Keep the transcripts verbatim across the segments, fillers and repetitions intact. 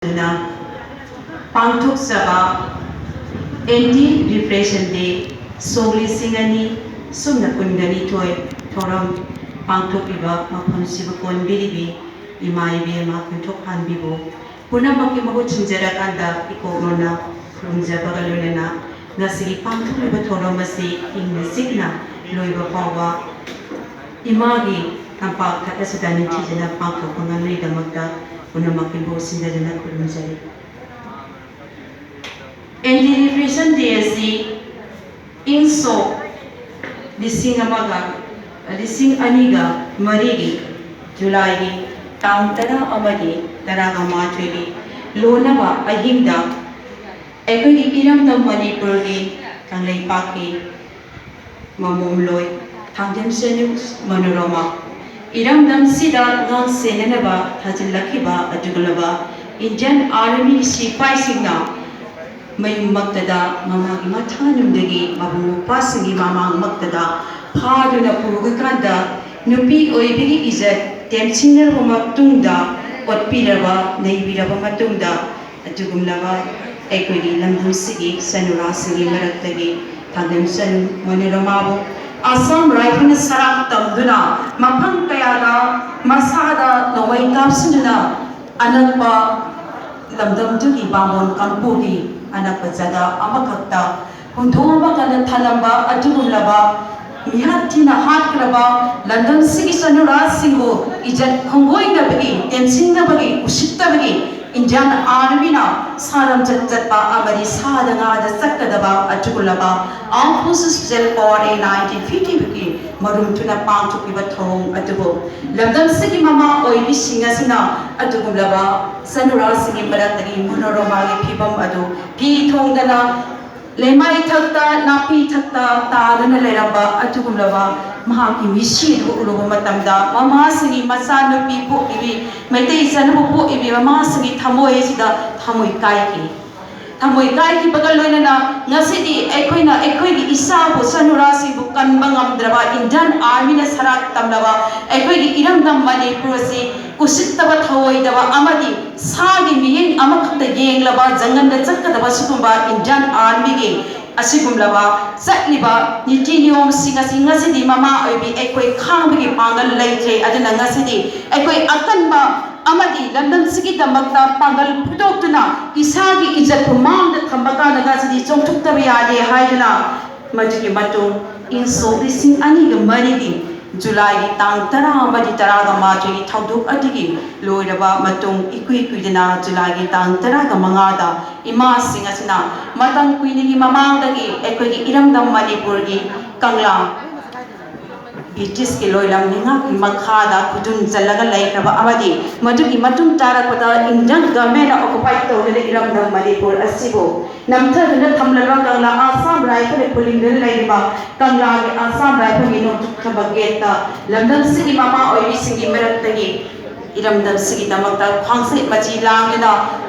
ꯑꯗꯨꯅ ꯄꯥꯡꯊꯣꯛꯆꯕ anti repression ꯗꯦ ꯁꯣꯛ ꯂꯤꯁꯤꯡ ꯑꯅꯤ ꯁꯨꯞꯅ ꯀꯨꯟꯒ ꯅꯤꯊꯣꯏ ꯊꯧꯔꯝ ꯄꯥꯡꯊꯣꯛꯂꯤꯕ ꯃꯐꯝꯁꯤꯕꯨ ꯀꯣꯟꯕꯤꯔꯤꯕꯤ ꯏꯃꯥ ꯏꯕꯦꯝꯃ ꯀꯨꯟꯊꯣꯛ ꯍꯥꯟꯕꯤꯕꯨ ꯄꯨꯝꯅꯃꯛꯀꯤ ꯃꯍꯨꯠ ꯁꯤꯟꯖꯔꯀꯥꯟꯗ ꯏꯀꯣꯛ ꯂꯣꯟꯅ ꯈꯨꯔꯨꯝꯖꯕꯒ ꯂꯣꯏꯅꯅ ꯉꯁꯤꯒꯤ ꯄꯥꯡꯊꯣꯛꯂꯤꯕ ꯊꯧꯔꯝ ꯑꯁꯤ ꯏꯪꯅ ꯆꯤꯛꯅ ꯂꯣꯏꯕ ꯐꯥꯎꯕ ꯏꯃꯥꯒꯤ ꯇꯝꯄꯥꯛ ꯊꯛ ꯑꯁꯤꯗ ꯅꯤꯡꯊꯤꯖꯅ ꯄꯥꯡꯊꯣꯛꯄ ꯉꯝꯂꯤꯗꯃꯛꯇ ꯄꯨꯝꯅꯃꯛꯀꯤ ꯃꯍꯨꯠ ꯁꯤꯟꯖꯗꯨꯅ ꯈꯨꯔꯨꯝꯖꯔꯤ꯫ ꯑꯦꯟꯇꯤ ꯔꯤꯄ꯭ꯔꯦꯁꯟ ꯗꯦ ꯑꯁꯤ ꯏꯪ ꯁꯣꯛ ꯂꯤꯁꯤꯡ ꯑꯃꯒ ꯂꯤꯁꯤꯡ ꯑꯅꯤꯒ ꯃꯔꯤꯒꯤ ꯖꯨꯂꯥꯏꯒꯤ ꯇꯥꯡ ꯇꯔꯥ ꯑꯃꯗꯤ ꯇꯔꯥꯒ ꯃꯥꯊꯣꯏꯒꯤ ꯂꯣꯟꯅꯕ ꯑꯍꯤꯡꯗ ꯑꯩꯈꯣꯏꯒꯤ ꯏꯔꯝꯗꯝ ꯃꯅꯤꯄꯨꯔꯒꯤ ꯀꯪꯂꯩꯄꯥꯛꯀꯤ ꯃꯃꯣꯝꯂꯣꯏ ꯊꯥꯡꯖꯝ ꯁꯅꯨ ꯃꯅꯣꯔꯃꯥ ꯏꯔꯝꯗꯝꯁꯤꯗ ꯉꯥꯛ ꯁꯦꯟꯅꯅꯕ ꯊꯥꯖꯤꯜꯂꯛꯈꯤꯕ ꯑꯗꯨꯒꯨꯝꯂꯕ ꯏꯟꯗꯤꯌꯟ ꯑꯥꯔꯃꯤꯒꯤ ꯁꯤꯐꯥꯏꯁꯤꯡꯅ ꯃꯌꯨꯝꯃꯛꯇꯗ ꯃꯃꯥꯒꯤ ꯃꯊꯥꯅꯨꯡꯗꯒꯤ ꯃꯕꯨꯡ ꯃꯧꯄ꯭ꯋꯥꯁꯤꯡꯒꯤ ꯃꯃꯥꯡꯃꯛꯇꯗ ꯐꯥꯗꯨꯅ ꯄꯨꯔꯀꯥꯟꯗ ꯅꯨꯄꯤ ꯑꯣꯏꯕꯒꯤ ꯏꯖꯠ ꯇꯦꯝꯁꯤꯟꯅꯔꯕ ꯃꯇꯨꯡꯗ, ꯑꯣꯠꯄꯤꯔꯕ ꯅꯩꯕꯤꯔꯕ ꯃꯇꯨꯡꯗ, ꯑꯗꯨꯒꯨꯝꯂꯕ ꯑꯩꯈꯣꯏꯒꯤ ꯂꯝꯗꯝꯁꯤꯒꯤ ꯁꯅꯨꯔꯥꯁꯤꯡꯒꯤ ꯃꯔꯛꯇꯒꯤ ꯊꯥꯡꯖꯝ ꯁꯅꯨ ꯃꯅꯣꯔꯃꯥꯕꯨ ꯑꯁꯥꯝ ꯔꯥꯏꯐꯜꯅ ꯁꯔꯥꯛ ꯇꯝꯗꯨꯅ ꯃꯐꯝ ꯀꯌꯥꯗ ꯃꯁꯥꯗ ꯅꯣꯡꯃꯩ ꯀꯥꯞꯁꯤꯟꯗꯨꯅ ꯑꯅꯛꯄ ꯂꯝꯗꯝꯗꯨꯒꯤ ꯕꯥꯃꯣꯟ ꯀꯥꯡꯄꯨꯒꯤ ꯑꯅꯛꯄ ꯖꯒꯥ ꯑꯃꯈꯛꯇ ꯍꯨꯟꯗꯣꯛꯑꯝꯃꯒ ꯊꯅꯝꯕ ꯑꯗꯨꯒꯨꯝꯂꯕ ꯃꯤꯍꯥꯠ ꯊꯤꯅ ꯍꯥꯠꯈ꯭ꯔꯕ ꯂꯝꯗꯝꯁꯤꯒꯤ ꯁꯅꯨꯔꯥꯁꯤꯡꯕꯨ ꯏꯖꯠ ꯈꯣꯡꯒꯣꯏꯅꯕꯒꯤ, ꯇꯦꯝꯁꯤꯟꯅꯕꯒꯤ, ꯎꯁꯤꯠꯇꯕꯒꯤ ꯏꯟꯗꯤꯌꯥꯟ ꯑꯥꯔꯃꯤꯅ ꯁꯥ ꯂꯝꯆꯠ ꯆꯠꯄ ꯑꯃꯗꯤ ꯁꯥꯗ ꯉꯥꯗ ꯆꯠꯀꯗꯕ ꯑꯗꯨꯒꯨꯝꯂꯕ Armed Forces Special Power Act nineteen fifty ꯒꯤ ꯃꯔꯨꯝ ꯊꯨꯅ ꯄꯥꯡꯊꯣꯛꯂꯤꯕ ꯊꯧꯑꯣꯡ ꯑꯗꯨꯕꯨ ꯂꯝꯗꯝꯁꯤꯒꯤ ꯃꯃꯥ ꯑꯣꯏꯕꯤꯁꯤꯡ ꯑꯁꯤꯅ ꯑꯗꯨꯒꯨꯝꯂꯕ ꯁꯅꯨꯔꯥꯁꯤꯡꯒꯤ ꯃꯔꯛꯇꯒꯤ ꯃꯣꯅꯣꯔꯣꯃꯥꯒꯤ ꯐꯤꯕꯝ ꯑꯗꯨ ꯐꯤ ꯊꯣꯡꯗꯅ ꯂꯩꯃꯥꯏ ꯊꯛꯇ, ꯅꯥꯄꯤ ꯊꯛꯇ ꯇꯥꯗꯨꯅ ꯂꯩꯔꯝꯕ ꯑꯗꯨꯒꯨꯝꯂꯕ ꯃꯍꯥꯛꯀꯤ ꯃꯤꯠꯁꯤ ꯑꯗꯨ ꯎꯔꯨꯕ ꯃꯇꯝꯗ ꯃꯃꯥꯁꯤꯡꯒꯤ ꯃꯆꯥꯅꯨꯄꯤ ꯄꯣꯛꯂꯤꯕꯤ, ꯃꯩꯇꯩ ꯏꯆꯥꯅꯨꯄꯥ ꯄꯣꯛꯂꯤꯕꯤ ꯃꯃꯥꯁꯤꯡꯒꯤ ꯊꯃꯣꯏ ꯑꯁꯤꯗ ꯊꯃꯣꯏ ꯀꯥꯏꯈꯤ꯫ ꯊꯃꯣꯏ ꯀꯥꯏꯈꯤꯕꯒ ꯂꯣꯏꯅꯅ ꯉꯁꯤꯗꯤ ꯑꯩꯈꯣꯏꯅ ꯑꯩꯈꯣꯏꯒꯤ ꯏꯆꯥꯕꯨ, ꯁꯅꯨꯔꯥꯁꯤꯡꯕꯨ ꯀꯟꯕ ꯉꯝꯗ꯭ꯔꯕ ꯏꯟꯗꯤꯌꯟ ꯑꯥꯔꯃꯤꯅ ꯁꯔꯥꯛ ꯇꯝꯂꯕ ꯑꯩꯈꯣꯏꯒꯤ ꯏꯔꯝꯗꯝ ꯃꯅꯤꯄꯨꯔ ꯑꯁꯤ ꯎꯁꯤꯠꯇꯕ, ꯊꯧꯑꯣꯏꯗꯕ ꯑꯃꯗꯤ ꯁꯥꯒꯤ ꯃꯤꯠꯌꯦꯡ ꯑꯃꯈꯛꯇ ꯌꯦꯡꯂꯕ ꯖꯪꯒꯜꯗ ꯆꯠꯀꯗꯕ ꯁꯤꯒꯨꯝꯕ ꯏꯟꯗꯤꯌꯥꯟ ꯑꯥꯔꯃꯤꯒꯤ ꯑꯁꯤꯒꯨꯝꯂꯕ ꯆꯠꯂꯤꯕ ꯅꯤꯇꯤ ꯅꯤꯌꯣꯝꯁꯤꯡ ꯑꯁꯤ ꯉꯁꯤꯗꯤ ꯃꯃꯥ ꯑꯣꯏꯕꯤ ꯑꯩꯈꯣꯏ ꯈꯥꯡꯕꯒꯤ ꯄꯥꯡꯒꯜ ꯂꯩꯇ꯭ꯔꯦ꯫ ꯑꯗꯨꯅ ꯉꯁꯤꯗꯤ ꯑꯩꯈꯣꯏ ꯑꯀꯟꯕ ꯑꯃꯗꯤ ꯂꯝꯗꯝꯁꯤꯒꯤꯗꯃꯛꯇ ꯄꯥꯡꯒꯜ ꯐꯨꯗꯣꯛꯇꯨꯅ ꯏꯁꯥꯒꯤ ꯏꯖꯠꯄꯨ ꯃꯥꯡꯗ ꯊꯝꯕ ꯀꯥꯟꯗ ꯉꯁꯤꯗꯤ ꯆꯣꯡꯊꯣꯛꯇꯕ ꯌꯥꯗꯦ ꯍꯥꯏꯗꯨꯅ ꯃꯗꯨꯒꯤ ꯃꯇꯨꯡ ꯏꯪ ꯁꯣꯛ ꯂꯤꯁꯤꯡ ꯑꯅꯤꯒ ꯃꯔꯤꯒꯤ ꯖꯨꯂꯥꯏꯒꯤ ꯇꯥꯡ ꯇꯔꯥ ꯑꯃꯗꯤ ꯇꯔꯥꯒ ꯃꯥꯊꯣꯏꯒꯤ ꯊꯧꯗꯣꯛ ꯑꯗꯨꯒꯤ ꯂꯣꯏꯔꯕ ꯃꯇꯨꯡ ꯏꯀꯨꯏ ꯀꯨꯏꯗꯅ ꯖꯨꯂꯥꯏꯒꯤ ꯇꯥꯡ ꯇꯔꯥꯒ ꯃꯉꯥꯗ ꯏꯃꯥꯁꯤꯡ ꯑꯁꯤꯅ ꯃꯇꯝ ꯀꯨꯏꯅꯒꯤ ꯃꯃꯥꯡꯗꯒꯤ ꯑꯩꯈꯣꯏꯒꯤ ꯏꯔꯝꯗꯝ ꯃꯅꯤꯄꯨꯔꯒꯤ ꯀꯪꯂꯥ ꯕ꯭ꯔꯤꯇꯤꯁꯀꯤ ꯂꯣꯏꯂꯝ ꯂꯩꯉꯥꯛꯀꯤ ꯃꯈꯥꯗ ꯈꯨꯗꯨꯝ ꯆꯜꯂꯒ ꯂꯩꯈ꯭ꯔꯕ ꯑꯃꯗꯤ ꯃꯗꯨꯒꯤ ꯃꯇꯨꯡ ꯇꯥꯔꯛꯄꯗ ꯏꯟꯗꯤꯌꯟ ꯒꯚꯔꯟꯃꯦꯟꯅ ꯑꯣꯀꯨꯄꯥꯏ ꯇꯧꯗꯨꯅ ꯏꯔꯝꯗꯝ ꯃꯅꯤꯄꯨꯔ ꯑꯁꯤꯕꯨ ꯅꯝꯊꯗꯨꯅ ꯊꯝꯂꯕ ꯀꯪꯂꯥ ꯑꯁꯥꯝ ꯔꯥꯏꯐꯜꯅ ꯈꯨꯂꯤꯡꯗꯨꯅ ꯂꯩꯔꯤꯕ ꯀꯪꯂꯥꯒꯤ ꯑꯁꯥꯝ ꯔꯥꯏꯐꯜꯒꯤ ꯅꯣꯡꯆꯨꯞ ꯊꯪꯕ ꯒꯦꯠꯇ ꯂꯝꯗꯝꯁꯤꯒꯤ ꯃꯃꯥ ꯑꯣꯏꯕꯤꯁꯤꯡꯒꯤ ꯃꯔꯛꯇꯒꯤ ꯏꯔꯝꯗꯝꯁꯤꯒꯤꯗꯃꯛꯇ ꯈ꯭ꯋꯥꯡꯆꯠ ꯃꯆꯤ ꯂꯥꯡꯗꯨꯅ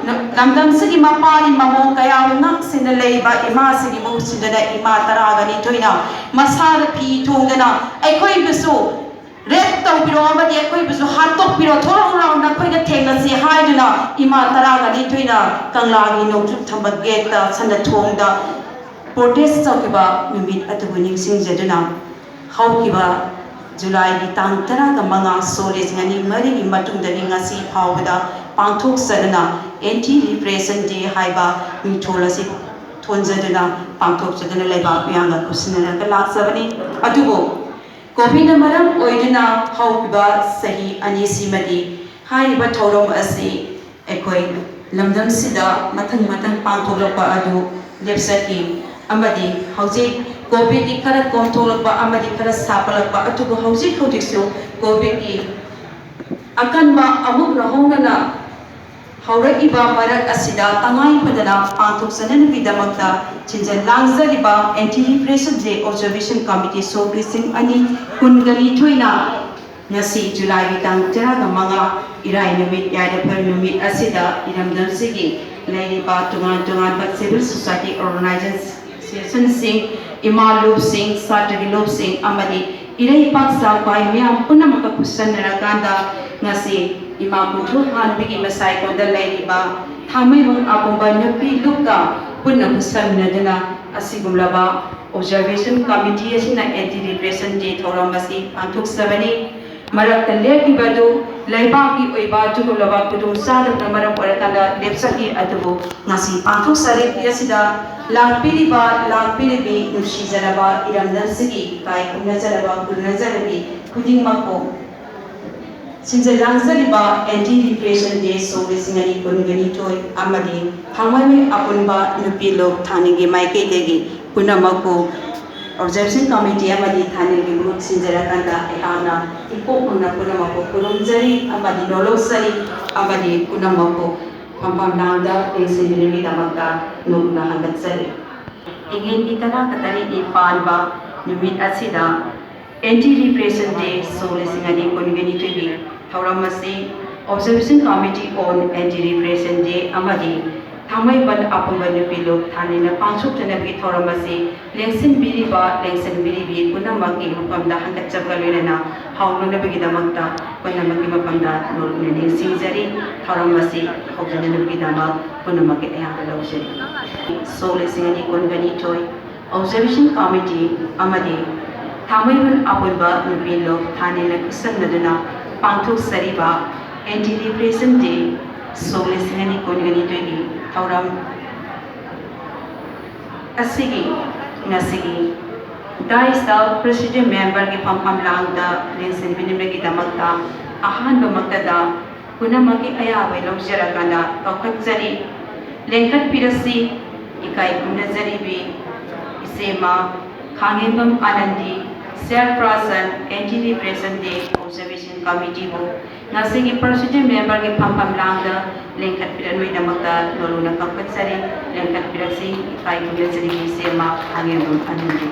ꯂꯝꯗꯝꯁꯤꯒꯤ ꯃꯄꯥꯒꯤ ꯃꯃꯣꯡ ꯀꯌꯥꯕꯨ ꯉꯥꯛꯁꯦꯟꯅ ꯂꯩꯔꯤꯕ ꯏꯃꯥꯁꯤꯒꯤ ꯃꯍꯨꯠ ꯁꯤꯟꯗꯨꯅ ꯏꯃꯥ ꯇꯔꯥꯒ ꯅꯤꯊꯣꯏꯅ ꯃꯁꯥꯗ ꯐꯤ ꯊꯣꯡꯗꯅ ꯑꯩꯈꯣꯏꯕꯨꯁꯨ ꯔꯦꯞ ꯇꯧꯕꯤꯔꯣ ꯑꯃꯗꯤ ꯑꯩꯈꯣꯏꯕꯨꯁꯨ ꯍꯥꯠꯇꯣꯛꯄꯤꯔꯣ, ꯊꯣꯔꯛꯎ ꯂꯥꯎ, ꯅꯈꯣꯏꯒ ꯊꯦꯡꯅꯁꯤ ꯍꯥꯏꯗꯨꯅ ꯏꯃꯥ ꯇꯔꯥꯒ ꯅꯤꯊꯣꯏꯅ ꯀꯪꯂꯥꯒꯤ ꯅꯣꯡꯆꯨꯞ ꯊꯪꯕ ꯒꯦꯠꯇ ꯁꯟꯅ ꯊꯣꯡꯗ ꯄ꯭ꯔꯣꯇꯦꯁ ꯇꯧꯈꯤꯕ ꯅꯨꯃꯤꯠ ꯑꯗꯨꯕꯨ ꯅꯤꯡꯁꯤꯡꯖꯗꯨꯅ ꯍꯧꯈꯤꯕ ꯖꯨꯂꯥꯏꯒꯤ ꯇꯥꯡ ꯇꯔꯥꯒ ꯃꯉꯥ, ꯁꯣꯛ ꯂꯤꯁꯤꯡ ꯑꯅꯤ ꯃꯔꯤꯒꯤ ꯃꯇꯨꯡꯗꯒꯤ ꯉꯁꯤ ꯐꯥꯎꯕꯗ ꯄꯥꯡꯊꯣꯛꯆꯗꯨꯅ ꯑꯦꯟꯇꯤ ꯔꯤꯄ꯭ꯔꯦꯁꯟ ꯗꯦ ꯍꯥꯏꯕ ꯃꯤꯡꯊꯣꯜ ꯑꯁꯤ ꯊꯣꯟꯖꯗꯨꯅ ꯄꯥꯡꯊꯣꯛꯆꯗꯨꯅ ꯂꯩꯕꯥꯛ ꯃꯤꯌꯥꯝꯒ ꯈꯨꯠꯁꯤꯟꯅꯔꯒ ꯂꯥꯛꯆꯕꯅꯤ꯫ ꯑꯗꯨꯕꯨ ꯀꯣꯚꯤꯗꯅ ꯃꯔꯝ ꯑꯣꯏꯗꯨꯅ ꯍꯧꯈꯤꯕ ꯆꯍꯤ ꯑꯅꯤꯁꯤꯃꯗꯤ ꯍꯥꯏꯔꯤꯕ ꯊꯧꯔꯝ ꯑꯁꯤ ꯑꯩꯈꯣꯏ ꯂꯝꯗꯝꯁꯤꯗ ꯃꯊꯪ ꯃꯊꯪ ꯄꯥꯡꯊꯣꯛꯂꯛꯄ ꯑꯗꯨ ꯂꯦꯞꯆꯈꯤ꯫ ꯑꯃꯗꯤ ꯍꯧꯖꯤꯛ ꯀꯣꯚꯤꯗꯀꯤ ꯈꯔ ꯀꯣꯝꯊꯣꯛꯂꯛꯄ ꯑꯃꯗꯤ ꯈꯔ ꯁꯥꯐꯠꯂꯛꯄ, ꯑꯗꯨꯕꯨ ꯍꯧꯖꯤꯛ ꯍꯧꯖꯤꯛꯁꯨ ꯀꯣꯚꯤꯗꯀꯤ ꯑꯀꯟꯕ ꯑꯃꯨꯛ ꯅꯧꯍꯧꯅꯅ ꯍꯧꯔꯛꯏꯕ ꯃꯔꯛ ꯑꯁꯤꯗ ꯇꯉꯥꯏ ꯐꯗꯅ ꯄꯥꯡꯊꯣꯛꯆꯅꯅꯕꯒꯤꯗꯃꯛꯇ ꯁꯤꯟꯖ ꯂꯥꯡꯖꯔꯤꯕ ꯑꯦꯟꯇꯤ ꯔꯤꯄ꯭ꯔꯦꯁꯟ ꯗꯦ ꯑꯣꯕꯖꯔꯕꯦꯁꯟ ꯀꯃꯤꯇꯤ ꯁꯣꯛ ꯂꯤꯁꯤꯡ ꯑꯅꯤ ꯀꯨꯟꯒ ꯅꯤꯊꯣꯏꯅ ꯉꯁꯤ ꯖꯨꯂꯥꯏꯒꯤ ꯇꯥꯡ ꯇꯔꯥꯒ ꯃꯉꯥ, ꯏꯔꯥꯏ ꯅꯨꯃꯤꯠ, ꯌꯥꯏꯐꯔꯕ ꯅꯨꯃꯤꯠ ꯑꯁꯤꯗ ꯏꯔꯝꯗꯝꯁꯤꯒꯤ ꯂꯩꯔꯤꯕ ꯇꯣꯉꯥꯟ ꯇꯣꯉꯥꯟꯕ ꯁꯤꯚꯤꯜ ꯁꯣꯁꯥꯏꯇꯤ ꯑꯣꯔꯒꯅꯥꯏꯖꯦꯁꯟ ꯑꯦꯁꯣꯁꯤꯌꯦꯁꯟꯁꯤꯡ, ꯏꯃꯥ ꯂꯨꯞꯁꯤꯡ, ꯁꯥꯇ꯭ꯔꯒꯤ ꯂꯨꯞꯁꯤꯡ ꯑꯃꯗꯤ ꯏꯔꯩ ꯏꯄꯥꯛ ꯆꯥꯛꯄꯥꯏ ꯃꯤꯌꯥꯝ ꯄꯨꯝꯅꯃꯛꯀ ꯈꯨꯠꯁꯝꯅꯔꯀꯥꯟꯗ ꯉꯁꯤ ꯏꯃꯥ ꯀꯣꯟꯊꯣꯜ ꯍꯥꯟꯕꯒꯤ ꯃꯁꯥꯏꯀꯣꯟꯗ ꯂꯩꯔꯤꯕ ꯊꯥꯡꯃꯩꯕꯟ ꯑꯄꯨꯟꯕ ꯅꯨꯄꯤ ꯂꯨꯞꯀ ꯄꯨꯟꯅ ꯈꯨꯠꯁꯝꯅꯗꯨꯅ ꯑꯁꯤꯒꯨꯝꯂꯕ Observation Committee ꯑꯁꯤꯅ Anti Repression Day ꯊꯧꯔꯝ ꯑꯁꯤ ꯄꯥꯡꯊꯣꯛꯆꯕꯅꯤ꯫ ꯃꯔꯛꯇ ꯂꯦꯞꯈꯤꯕ ꯑꯗꯨ ꯂꯩꯕꯥꯛꯀꯤ ꯑꯣꯏꯕ ꯑꯗꯨꯒꯨꯝꯂꯕ ꯈꯨꯗꯣꯡ ꯆꯥꯗꯕꯅ ꯃꯔꯝ ꯑꯣꯏꯔꯀꯥꯟꯗ ꯂꯦꯞꯆꯈꯤ, ꯑꯗꯨꯕꯨ ꯉꯁꯤ ꯄꯥꯡꯊꯣꯛꯆꯔꯤꯕ ꯑꯁꯤꯗ ꯂꯥꯛꯄꯤꯔꯤꯕ ꯂꯥꯛꯄꯤꯔꯤꯕꯤ ꯅꯨꯡꯁꯤꯖꯔꯕ ꯏꯔꯝꯗꯝꯁꯤꯒꯤ ꯏꯀꯥꯏ ꯈꯨꯝꯅꯖꯔꯕ ꯈꯨꯔꯨꯝꯅꯖꯔꯕꯤ ꯈꯨꯗꯤꯡꯃꯛꯄꯨ ꯁꯤꯟꯖ ꯂꯥꯡꯖꯔꯤꯕ Anti Repression Day ꯁꯣꯛ ꯂꯤꯁꯤꯡ ꯑꯅꯤ ꯀꯨꯟꯒ ꯅꯤꯊꯣꯏ ꯑꯃꯗꯤ ꯊꯥꯡꯃꯩꯕꯟ ꯑꯄꯨꯟꯕ ꯅꯨꯄꯤ ꯂꯨꯞ ꯊꯥꯅꯤꯒꯤ ꯃꯥꯏꯀꯩꯗꯒꯤ ꯄꯨꯝꯅꯃꯛꯄꯨ Observation Committee ꯑꯃꯗꯤ ꯊꯥꯅꯤꯒꯤ ꯒ꯭ꯔꯨꯞ ꯁꯤꯟꯖꯔꯀꯥꯟꯗ ꯑꯩꯍꯥꯛꯅ ꯏꯀꯣꯛ ꯃꯪꯅ ꯄꯨꯝꯅꯃꯛꯄꯨ ꯈꯨꯔꯨꯝꯖꯔꯤ ꯑꯃꯗꯤ ꯅꯣꯂꯧꯖꯔꯤ ꯑꯃꯗꯤ ꯄꯨꯝꯅꯃꯛꯄꯨ ꯐꯝꯐꯝ ꯂꯥꯡꯗ ꯂꯦꯡꯁꯤꯟꯕꯤꯅꯕꯒꯤꯗꯃꯛꯇ ꯅꯣꯛꯅ ꯍꯪꯒꯠꯆꯔꯤ꯫ ꯏꯉꯦꯟꯒꯤ ꯇꯔꯥꯒ ꯇꯔꯦꯠꯅꯤ ꯄꯥꯟꯕ ꯅꯨꯃꯤꯠ ꯑꯁꯤꯗ Anti Repression Day ꯁꯣꯛ ꯂꯤꯁꯤꯡ ꯑꯅꯤ ꯀꯨꯟꯒ ꯅꯤꯊꯣꯏꯒꯤ ꯊꯧꯔꯝ ꯑꯁꯤ Observation Committee on Anti Repression Day ꯑꯃꯗꯤ ꯊꯥꯡꯃꯩꯕꯟ ꯑꯄꯨꯟꯕ ꯅꯨꯄꯤ ꯂꯨꯞ ꯊꯥꯅꯤꯅ ꯄꯥꯡꯊꯣꯛꯆꯅꯕꯒꯤ ꯊꯧꯔꯝ ꯑꯁꯤ ꯂꯦꯡꯁꯤꯟꯕꯤꯔꯤꯕ ꯂꯦꯡꯁꯤꯟꯕꯤꯔꯤꯕꯤ ꯄꯨꯝꯅꯃꯛꯀꯤ ꯃꯐꯝꯗ ꯍꯪꯒꯠꯆꯕ ꯂꯣꯏꯅꯅ ꯍꯧꯅꯅꯕꯒꯤꯗꯃꯛꯇ ꯄꯨꯝꯅꯃꯛꯀꯤ ꯃꯐꯝꯗ ꯅꯣꯂꯨꯛꯅ ꯅꯤꯡꯁꯤꯡꯖꯔꯤ꯫ ꯊꯧꯔꯝ ꯑꯁꯤ ꯍꯧꯖꯅꯅꯕꯒꯤꯗꯃꯛ ꯄꯨꯝꯅꯃꯛꯀꯤ ꯑꯌꯥꯕ ꯂꯧꯖꯔꯤ꯫ ꯁꯣꯛ ꯂꯤꯁꯤꯡ ꯑꯅꯤ ꯀꯨꯟꯒ ꯅꯤꯊꯣꯏ Observation Committee ꯑꯃꯗꯤ ꯊꯥꯡꯃꯩꯕꯟ ꯑꯄꯨꯟꯕ ꯅꯨꯄꯤ ꯂꯨꯞ ꯊꯥꯅꯤꯅ ꯈꯨꯠꯁꯝꯅꯗꯨꯅ ꯄꯥꯡꯊꯣꯛꯆꯔꯤꯕ Anti Repression Day ꯁꯣꯛ ꯂꯤꯁꯤꯡ ꯑꯅꯤ ꯀꯨꯟꯒ ꯅꯤꯊꯣꯏꯒꯤ ꯊꯧꯔꯝ ꯑꯁꯤꯒꯤ ꯉꯁꯤꯒꯤ Dais ꯗ President Member ꯒꯤ ꯐꯝꯐꯝ ꯂꯥꯡꯗ ꯂꯦꯡꯁꯤꯟꯕꯤꯅꯕꯒꯤꯗꯃꯛꯇ ꯑꯍꯥꯟꯕꯃꯛꯇꯗ ꯄꯨꯝꯅꯃꯛꯀꯤ ꯑꯌꯥꯕ ꯂꯧꯖꯔꯀꯥꯟꯗ ꯀꯧꯈꯠꯆꯔꯤ꯫ ꯂꯦꯡꯈꯠꯄꯤꯔꯁꯤ, ꯏꯀꯥꯏ ꯈꯨꯝꯅꯖꯔꯤꯕꯤ ꯏꯆꯦꯃ ꯈꯥꯉꯦꯝꯕꯝ ꯑꯥꯅꯟꯗꯤ, Chairperson Anti Repression Day Observation Committee ꯕꯨ ꯉꯁꯤꯒꯤ President Member ꯒꯤ ꯐꯝꯐꯝ ꯂꯥꯡꯗ ꯂꯦꯡꯈꯠꯄꯤꯔꯛꯅꯕꯒꯤꯗꯃꯛꯇ ꯅꯣꯂꯨꯛꯅ ꯀꯧꯈꯠꯆꯔꯤ꯫ ꯂꯦꯡꯈꯠꯄꯤꯔꯛꯁꯤ, ꯏꯀꯥꯏ ꯈꯨꯝꯅꯖꯔꯤꯕꯤ ꯏꯆꯦꯃ ꯈꯥꯉꯦꯝꯕꯝ ꯑꯥꯅꯟꯗꯤ꯫